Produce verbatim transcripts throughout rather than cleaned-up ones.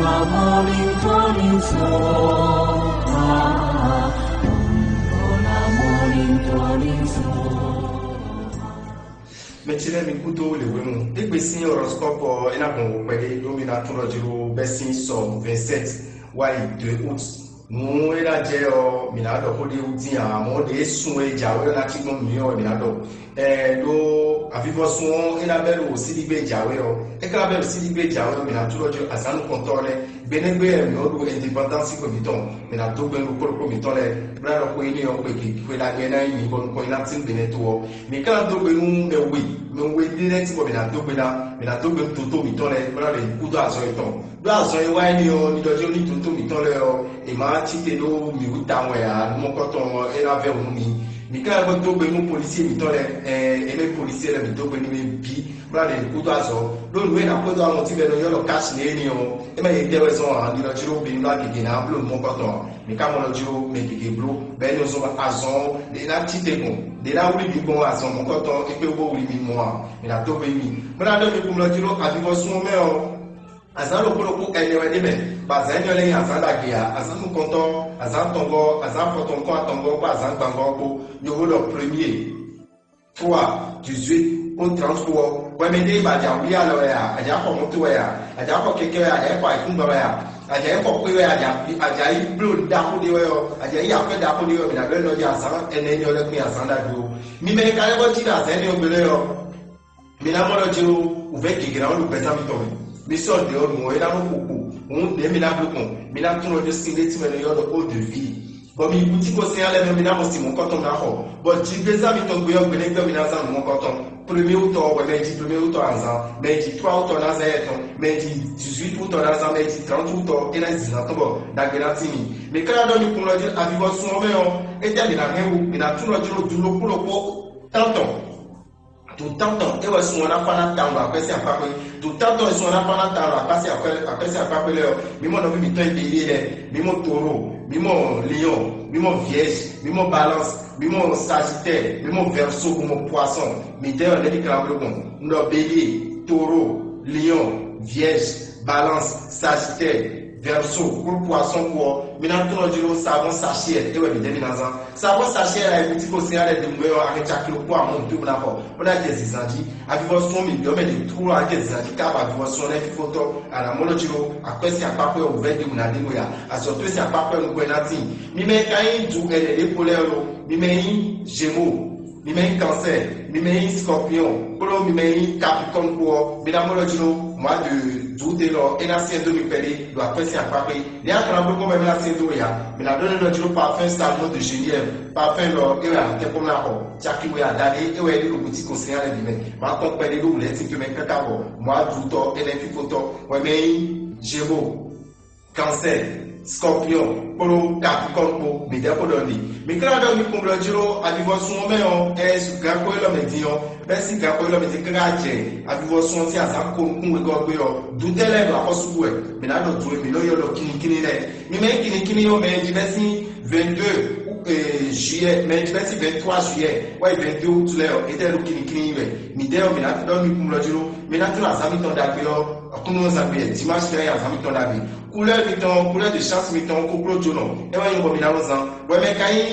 Morning, morning, so. Ah, oh, la morning, morning, so. Mɛ ce lɛ́ɛ mi kúdó le hwenu. Égbé sín horoscope ɔ́, é ná gbɔn wǒ kpɛɖé ɖó mi ná tunwun ɖɔ jló bɛ́ sín sɔ vingt-sept wá yi deux août. Nǔ e ná jɛ ɔ́, mǐ ná ɖɔ xó ɖé wú dín ǎ, amɔ̌ ɖě sun e jǎwe ɔ́ ná cí gbɔn mǐ ɔ́ wɛ mǐ ná ɖɔ. Ɛɛ ɖó avivɔsun ɔ́, é ná bɛ́ ɖo síɖígbé jǎwe ɔ́, é ka ná bɛ́ ɖo síɖígbé jǎwe ɔ́, mǐ ná tlɔ́ jó azǎn nukɔntɔn lɛ́ɛ. Gbe nɛ́ gbe wɛ mǐ nɔ ɖu indépendance xwe mǐtɔn, mǐ ná dó gbe nú kplɔ́kplɔ́ mǐtɔn lɛ́ɛ, bó ná ɖɔ xwe énɛ́ ɔ́ xwe gěgé, xwe ɖagbe ná nyí mǐ, bɔ nukɔn nyi ná tín gbe nɛ́ to ɔ́. Mǐ ka ná dó gbe nú mɛ we, mɛ we ɖé lɛ́ɛ tín bɔ mǐ ná dó gbe ná, mǐ ná dó gbe nú doto mǐtɔn lɛ́ɛ, bó ná ɖe kúdó azɔn yětɔn. Ɖó azɔn e wá énɛ́ ɔ́, ní ɖɔ jó ní doto mǐtɔn lɛ́ɛ ɔ́, è ma cí te ɖó mǐ wú tawun wɛ ǎ, nú mɔ̌kɔtɔn ɔ́, é ná vɛ́ wǔ nú mi. Mǐ ka ná ko dó gbe nú policier mǐtɔn lɛ́ɛ, ɛɛ, é mɛ policier lɛ́ɛ mǐ dó gbe nú mì bǐ, bó ná ɖe nǔ kúdó azɔ̌. Ɖó nǔ e è nǎ kpódó amɔ̌ tín bɔ è nɔ ylɔ́ ɖɔ kási nɛ́ énɛ́ ɔ́, é mɛ yě tɛ́ wɛ zɔn ǎ, ɖi nɔ jló mi nú gěgé ná bló nǔ mɔ̌kɔtɔn ǎ. Mǐ ka mɔ nɔ jló mɛ gěgé bló, bɔ é nɔ zɔ́n azɔn ɔ́, ɖě ná cí te gbɔn, ɖě ná wlí mi gbɔn azɔn mɔ̌kɔtɔn é kpé bó wlí mi mɔ ǎ. Mǐ ná dó gbe n'i. Bó ná ɖɔ mi kún nɔ jló avivɔsun ɔ́ mɛ ɔ́, azǎn ɖokpó ɖokpó ɛnɛ wɛ ɖ'é mɛ, bɔ azǎn énɛ́ ɔ́ lɛ́ nyí azǎn ɖagbe ǎ. Azǎn nukɔntɔn, azǎn atɔngɔ́, azǎn afɔtɔn-nukɔn-atɔngɔ́ kpó azǎn gbangɔ́ kpó. Yovo ɖɔ premier, trois, dix-huit kpó trente kpó ɔ́, hwɛ mɛ ɖé bɔ a jǎ wlí alɔ wɛ a, a jǎ xɔ moto wɛ a, a jǎ xɔ kɛkɛ wɛ a, a jǎ xɔ ayǐkúngban wɛ a, a jǎ yi xɔ xwé wɛ a, a jǎ yi bló nǔ ɖaxó ɖé wɛ ɔ́, a jǎ yi akwɛ́ ɖaxó ɖé wɛ ɔ́, mǐ ná ɖɔ énɛ́ ɔ́ jí azǎn ɛnɛ énɛ́ ɔ́ lɛ́ kún nyi azǎn ɖagbe ó. Mi mɛ e ka lɛ́ vɔ́ jí ɖo azǎn énɛ́ ɔ́ gbe lɛ́ɛ ɔ́, mi ná mɔ ɖɔ jló wǔvɛ́ gěgé ná nɔ ɖo gbɛzán mitɔn mɛ. Mi sɔ́ ɖě ɔ́ nǔ ɔ́ é ná nɔ xo kpo, hǔn nɛ̌ mi ná bló gbɔn? Mi ná tunwun ɖɔ ɖó sin ɖé tɛnmɛ nɔ ylɔ́ ɖɔ eau de vie. Bɔ mi kú tí ko sɛn alɛ mɛ mi ná mɔ sin mɔ̌kɔtɔn ná xɔ. Bɔ jigbezán mitɔn gbe ɔ́ gbe nɛ́ gbɛ́ mi ná zán nǔ mɔ̌kɔtɔn. Premier wútɔ ɔ́ wɛ mɛ e ji premier wútɔ azán, mɛ e ji trois wútɔ ná zán yɛtɔn, mɛ e ji dix-huit wútɔ ná zán, mɛ e ji trente wútɔ é ná zi zán tɔn bɔ ɖagbe ná tín mi. Mi ka ná ɖɔ mi kun lɔ jí avivɔsun ɔ́ mɛ ɔ́, étɛ́ mi ná hɛn wu? Mi ná tunwun lɔ jí ɖo dun ɖokpó ɖokpó tántɔn. Dutɔ́tɔn é wɛ sun ɔ́ ná kpá ná tawun ɖo akwɛ́ sín akpákpé. Dutɔ́tɔn e sun ɔ́ ná kpá ná tawun ɖo akwɛ́ sín akpákpé lɛ́ɛ ɔ́, mǐ mɔ nɔví mǐtɔn e ɖe yé lɛ́ɛ, mǐ mɔ toro, mǐ mɔ liɔn, mǐ mɔ vierge, mǐ mɔ balance, mǐ mɔ sagittaire, mǐ mɔ verso, mǐ mɔ poisson. Mǐdɛɛ ɔ́, nɛ̌ mi ka ná bló gbɔn? Un ɖɔ bélier, toro, liɔn, vierge, balance, sagittaire, verso kpó poisson kpó ɔ́, mi ná tunwun jí ɖó savon sachet é wɛ mǐdɛɛ mi ná zán. Savon sachet la e mi tí ko sɛn alɛ ɖěbǔ é ɔ́, a hɛn caki ɖokpó amɔ̌ nǔtúmú ná xɔ, bó ná jɛ zǐnzán jí. Avivɔsun ɔ́, mi ɖɔ mɛ ɖě tlú a jɛ zǐnzán jí ká ba avivɔsun ɔ́ lɛ́ fífótɔ́, a nǎ mɔ ɖɔ jí ɖó akwɛ́ sín akpákpɔ́ wǔvɛ́ ɖěbǔ ná ɖe xwe ǎ. Azɔ̌ towe sín akpákpɔ́ nukɔn e ná tíin. Mi mɛ e ka nyí ju ɛnɛ ɖěvo lɛ́ɛ ɔ́ lo, mi mɛ e nyí Gémeaux, mi mɛ e nyí Cancer, mi mɛ e nyí Scorpion, kpódó mi mɛ e nyí Capricorne kpó ɔ́, mi ná mɔ ɖɔ jí ɖó mois de d'août élɔ́ é ná syɛ́n dó mi kpɛɖé ɖo akwɛ́ sín akpákpé. Nɛ̌ a ka ná bló gbɔn bɔ é ná syɛ́n dó we ǎ? Mi ná ɖɔ nɛ́ ɖɔ jí ɖó parfum Salomon de Genièvre, parfum lɔ é wɛ a nɔ tɛ́ kpɔ́n ná xɔ, caki we adaɖé é wɛ é ɖo nukún tí ko sɛn alɛ bǐ mɛ. Má kpɔ́n kpɛɖé ɖó wǔlɛ́tín towe mɛ káká bɔ mois d'août ɔ́ é ná nyí fífótɔ́, hwɛ mɛ e nyí Gémeaux, Cancer, Scorpion kpódó Capricorne kpó, mǐdɛɛ xó ɖɔ n'i. Mi ka ɖɔ mi kpɔ́n blɔ́ jí ɖó avivɔsun ɔ́ mɛ ɔ́, ɛ su gǎn kpó élɔ́ mɛ din ɔ́, bɛ́ sín gǎn kpó élɔ́ mɛ din káká jɛ avivɔsun ɔ́ sín azǎn ko nukún wegɔ́ gbé ɔ́, dutɛ́ lɛ́ɛ ɖo axɔ́sú wɛ. Mǐ ná ɖɔ dǒ e mǐ nɔ ylɔ́ ɖɔ kinikíní lɛ́ɛ. Mi mɛ e kinikíní ɔ́, mɛ e ji bɛ́ sín vingt-deux juillet, mɛ e ji bɛ́ sín vingt-trois juillet wá yi vingt-deux août lɛ́ɛ ɔ́, é tɛ́ ɖo kinikíní wɛ. Mǐdɛɛ ɔ́, mǐ ná ɖɔ mi kpɔ́n blɔ́ jí ɖó, mi ná tlɔ́ azǎn mitɔn ɖagbe ɔ́, Aklúnɔzán gbe, dimanche lɛ́ɛ azǎn mitɔn ɖagbe. Couleur mitɔn, couleur de chance mitɔn, koklójónɔ, é wɛ nyí bɔ mi ná nɔ zán. Hwɛ mɛ ka nyí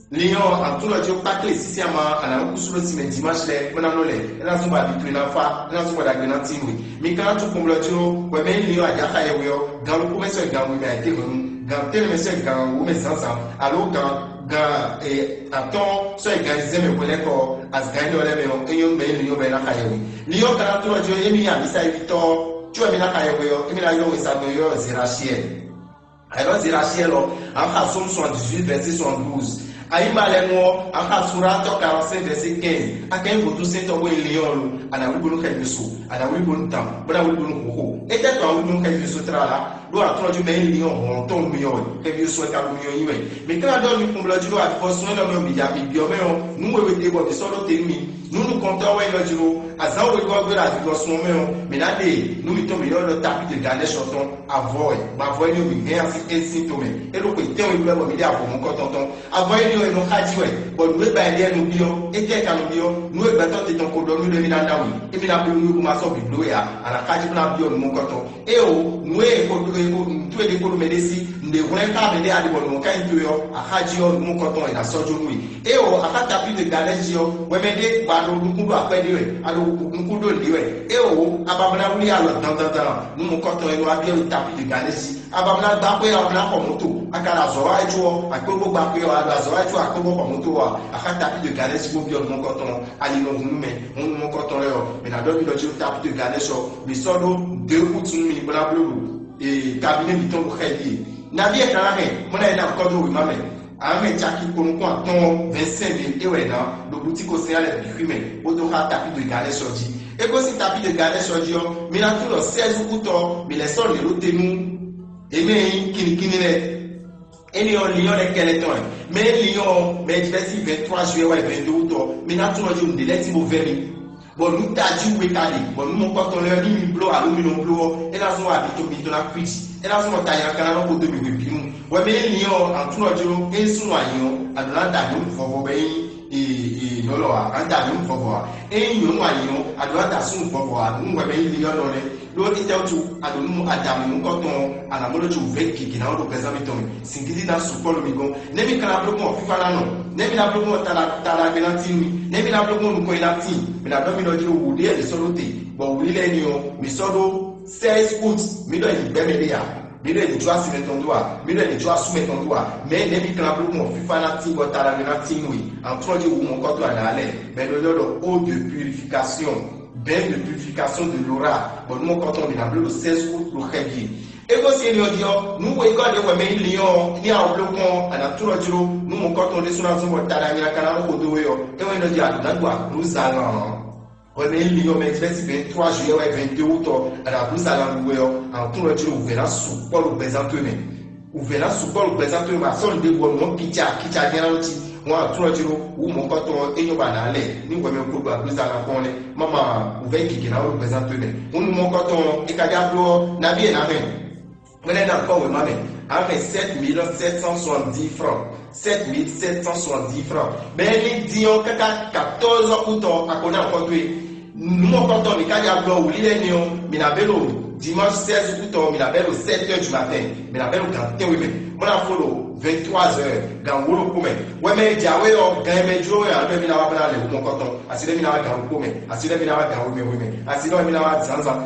liɔn atúnɔ jí kpákplé sísí ama, a nǎ nɔ kúsú ɖó sinmɛ dimanche lɛ́ɛ, bó ná nɔ lɛ, é ná zɔ́n bɔ abi towe ná fá, é ná zɔ́n bɔ ɖagbe ná tín we. Mi ka ná tún kpɔ́n blɔ́ jí ɖó, hwɛ mɛ nyí liɔn ajáxa yɛhwe ɔ́, gan ɖokpó mɛ sɔ́ yi gan we mɛ ayǐtéhɔ̌nnu, gan tɛ́nnɛ mɛ sɔ́ yi gan wǒ mɛ zǎnzǎn, alo gan gan atɔ́ɔ́n sɔ́ yi gan ayizɛ́n mɛ hwelɛ́kɔ, azǎn énɛ́ ɔ́ lɛ́ɛ mɛ ɔ́, é nyɔ́ nú mɛ e nyí nǔnywɛ́ bɔ é ná xa yɛhwe. Liɔ́ ka ná tlɔ́ jí ɔ́, émí nyí amǐsayívítɔ́ ɔ́, có wɛ mí ná xa yɛhwe ɔ́, émí ná ylɔ́ wěsagbɛ́n ylɔ́ Zerachiɛl. Ayǐlɔ́ Zerachiɛl ɔ́, a nǎ xa Sómu soixante-dix-huit verset soixante-douze. A nyí malɛnu ɔ́, a nǎ xa Suratɔ́ quarante-cinq verset quinze. A ka nyí vodúnsɛntɔ́ bó nyí liɔ́n lo, a nǎ wlí bónú xɛví so, a nǎ wlí bónú dan, bó ná wlí bónú hǒxo. Étɛ́ tɔn a wlí bónú xɛví so tlala? Ɖó aklɔ́jú mɛ nyí liɔ́n hɔn tɔn myɔ wɛ, xɛví so wɛ ka ɖo myɔ nyi wɛ. Mi ka ná ɖɔ nukúnblɔ́ jí ɖó avivɔsun élɔ́ mɛ ɔ́, mi ya mi byɔ́ mɛ ɔ́, nǔ we we ɖe bɔ mǐ sɔ́ ɖó te nú mi. Nǔ nukɔntɔ́ wɛ nyí ɖɔ jí ɖó azǎn wegɔ́ ɔ́ gbé ɖo avivɔsun ɔ́ mɛ ɔ́, mǐ ná ɖe nǔ mǐtɔn mǐ ylɔ́ ɖɔ tapí de Danɛ́si ɔ́ tɔn avɔ wɛ, bɔ avɔ énɛ́ ɔ́ mǐ hɛn ɔ́ sín é sín tomɛ. É ɖo xwe tɛ́nwe glɔ́ bɔ mǐ ɖe avɔ mɔ̌kɔtɔn tɔn. Avɔ énɛ́ ɔ́, è nɔ xá jí wɛ, bɔ nǔ e ba è ɖe ɔ́ nɔ byɔ́, étɛ́ ka nɔ byɔ́? Nǔ e gbɛtɔ́ titɔn ko ɖɔ nú ɖɔ émí ná ná wǔ, émí ná bló nú é bó má sɔ́ bǐ bló wɛ ǎ, a nǎ xá jí bó ná byɔ́ nǔ mɔ̌kɔtɔn. Éeǒ, nǔ e è ko ɖó, nǔtú e ɖe kpódó mɛ ɖé sí, nǔɖé hwlɛ́n xá mɛ ɖé aɖi bɔ nǔ ɔ́ ka nyi towe ɔ́, axájí ɔ́, nǔ mɔkɔtɔn è nǎ sɔ́ jó nú we. Éeǒ, axá tapí de Galɛ́si ɔ́, wɛ mɛ ɖé bɔ a ɖo nukún ɖó akwɛ́ ɖé wɛ, a ɖo nukún ɖó nǔɖé wɛ. Éeǒ, a ba mlá wlí alɔ dandandan, nǔ mɔkɔtɔn e nɔ wá biɔ we tapí de Galɛ́si. A ba mlá gbá xwé ɔ́, a mlá xɔ mɔ̌to, a ka ɖo azɔ̌ wa wɛ có ɔ́, a kpé bó gbá xwé ɔ́, a ɖo azɔ̌ wa wɛ có, a kpé bó xɔ mɔ̌to ɔ́, axá tapí de Galɛ́si bó biɔ nǔ mɔkɔtɔn, ali nɔ hun nú mɛ, hun nú mɔkɔtɔn lɛ́ɛ ɔ́, mɛ ná ɖɔ mì ɖɔ cí tapí de Galɛ́si ɔ́, mǐ sɔ́ ɖó deux août nú mi bó ná bló ɖo ee, kabinɛ mǐtɔn ɖo xɛ ɖíe. Nabí e ka ná hɛn bó ná yi ná kɔ dó wěma mɛ? Ǎ mɛ caki ko nukún atɔ́ɔ́n vɛ̌nsɛ́n mǐ é wɛ ná ɖo bútíko sɛn lɛ́ɛ bǐ xwí mɛ, bó dó xá tapí do Galɛ́ sɔ jí. É gosín tapí do Galɛ́ sɔ jí ɔ́, mi ná tunwun ɖɔ sɛ́zú kútɔ́ mǐ lɛ́ sɔ́ lě ɖó te nú é mɛ e nyí kinnikínní lɛ́ɛ. Énɛ́ ɔ́, Linyɔ́ lɛ́ kɛlɛ́ tɔn wɛ. Mɛ e Linyɔ́ ɔ́, mɛ e ji bɛ́ sín vɛ̌ trɔ́a juillet wá yi vɛ̌ dó wútu ɔ́, mi ná tunwun ɔ́ jí nǔɖé lɛ́ɛ tín bó vɛ́ mi. Bɔ nǔ tají we ka ɖe, bɔ nǔ mɔkpɔ́tɔn lɛ́ɛ ɔ́, ní mi bló alo mi nɔ bló ɔ́, é ná zɔ́n abǐ tɔn mitɔn ná kwíji, é ná zɔ́n ta nyakanánɔ kpódó mi hwebǐnu. Wɛ mɛ e nyí ɔ́, aklúnɔ jló, ényí súnnu a nyǐ ɔ́, a nǎ da nyɔ̌nu vɔvɔ bɔ é nyí nyɔ̌nu ɔ́ ǎ, a nǎ da nyɔ̌nu vɔvɔ ǎ. Ényí nyɔ̌nu a nyǐ ɔ́, a nǎ da súnnu vɔvɔ ǎ, nǔ wɛ mɛ e nyí nyɔ̌nu ɔ́ nɛ́. Ɖó étɛ́wútu a ɖo nú adami nukɔntɔn ɔ́, a nǎ mɔ ɖó ci wǔvɛ́ gěgé ná wá ɖo gbɛzán mitɔn mɛ. Sǐngídi ná sukpɔ́ nú mi gɔ́n. Nɛ́ mi ka ná bló gbɔn ɔ́, fífá ná nɔ? Nɛ́ mi ná bló gbɔn ɔ́, taɖagbe ná tín nú mi? Nɛ́ mi ná bló gbɔn ɔ́, nukɔn e ná tíin? Mi ná ɖɔ mì ɖɔ jí wǔ ɖé wɛ mi sɔ́ ɖó te, bɔ wǔ lílɛ́ ní ɔ́, mi sɔ́ ɖó sɛ́ɛ́ août. Mi ɖɔ è nǐ gbɛ́ mɛ ɖé ǎ. Mi ɖɔ è nǐ jó asi mɛtɔn dó ǎ. Mi ɖɔ è nǐ jó asú mɛtɔn dó ǎ. Mɛ̌ nɛ́ mi ka ná bló gbɔn ɔ́, fífá ná tín bɔ taɖagbe ná tín nú we? Antrɔ́ jí wǔ mɔ̌kɔ́tɔ́ a nǎ lɛ́, bɔ è nɔ ylɔ́ ɖɔ eau de purification, bain de purification de l'orage, bɔ nú mɔkɔtɔn mǐ ná bló ɖo sɛ́sú ɖo xɛ jí. É gosín énɛ́ ɔ́ jí ɔ́, nǔ wegɔ́ ɖě wɛ mɛ nyí Linyɔ́ ɔ́, ní a wɔ bló kpɔ́n, a nǎ tunɔ jló nú mɔkɔtɔn ɖésú ná zɔ́n bɔ taɖa nyina ka ná nɔ xo dó we ɔ́, é wɛ nyí ɖɔ jí a ɖǒ ná ɖu aglǔzalán ɔ́. Wɛ mɛ nyí Linyɔ́ mɛ fɛ́si vɛ̌ trɔ́a juillet wɛ vɛ̌ dó wútɔ, a ɖo aglǔzalán ɖu wɛ ɔ́, a nǎ tunɔ jló wǔvɛ́ ná sukpɔ́ ɖo gbɛzán towe mɛ. Wǔvɛ́ ná sukpɔ́ ɖo gbɛzán towe mɛ, a sɔ́ nǔɖé bɔ nǔ ɔ́ kica kica jɛ́n ná nɔ cí. Wǎn aklúnɔ jí ɖó wǔ mɔ̌kɔtɔn ɔ́, é nyɔ́ ba nǎ lɛ ní hwɛmɛ kpódó aglǔza ná kpɔ́n lɛ́ɛ. Máma wǔvɛ́ gěgé ná wá ɖo gbɛzán towe mɛ. Hǔn nú mɔ̌kɔtɔn ɔ́, é ka já bló ɔ́, nabí è nǎ hɛn? Mɛ lɛ́ɛ ná kɔ wěma mɛ, a hɛn sept mille sept cent soixante-dix francs, sept mille sept cent soixante-dix francs. Bɛ́ ní dín ɔ́ káká quatorze heures kútɔn a ko ná xɔ towe. Nǔ mɔ̌kɔtɔn mǐ ka ja blɔ wǔlí lɛ́ɛ nɛ́ ɔ́, mǐ ná bɛ́ ɖo dimanche seize août ɔ́, mǐ ná bɛ́ ɖo sept heures du matin, mǐ ná bɛ́ ɖo gan tɛ́nwe mɛ, bó ná fó ɖo vingt-trois heures, gan wǒ ɖokpó mɛ. Wɛ mɛ e jǎwe ɔ́, gan e mɛ jló wɛ ǎ, mɛ mi ná wá bó ná lɛ wǔ mɔ̌kɔtɔn. Asi lɛ́ɛ mi ná wá gan ɖokpó mɛ, asi lɛ́ɛ mi ná wá gan wěmɛ wěmɛ, asi lɛ́ɛ mi ná wá zǎnzǎn,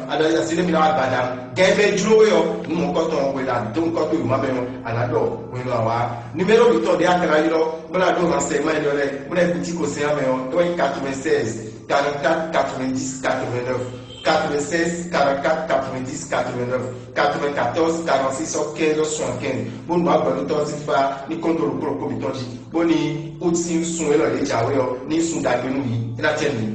asi lɛ́ɛ mi ná wá gbadanu. Gan e mɛ jló we ɔ́, nǔ mɔ̌kɔtɔn wɛ ɖo adó nukɔn towe wěma mɛ ɔ́, a nǎ ɖɔ hwenu awǎ. Numéro mǐtɔn ɖě a ka ná ylɔ́ bó ná ɖó renseignement énɛ́ lɛ́ɛ, bó ná yi kú tí ko sɛn mɛ ɔ́, é wɛ nyí quatre-vingt-seize, quarante-quatre, quatre-vingt-dix, quatre-vingt-neuf, quatre-vingt-seize, quarante-quatre, quatre-vingt-dix, quatre-vingt-neuf, quatre-vingt-quatorze, quarante-six, quinze, soixante-quinze. Bó nǔ agbɛ̌nútɔ́ sín fá ní kɔn dó ɖokpó ɖokpó mǐtɔn jí, bó ní kú sín sun élɔ́ yě jǎwe ɔ́ ní sun ɖagbe nú mǐ, é ná jɛ nǔ.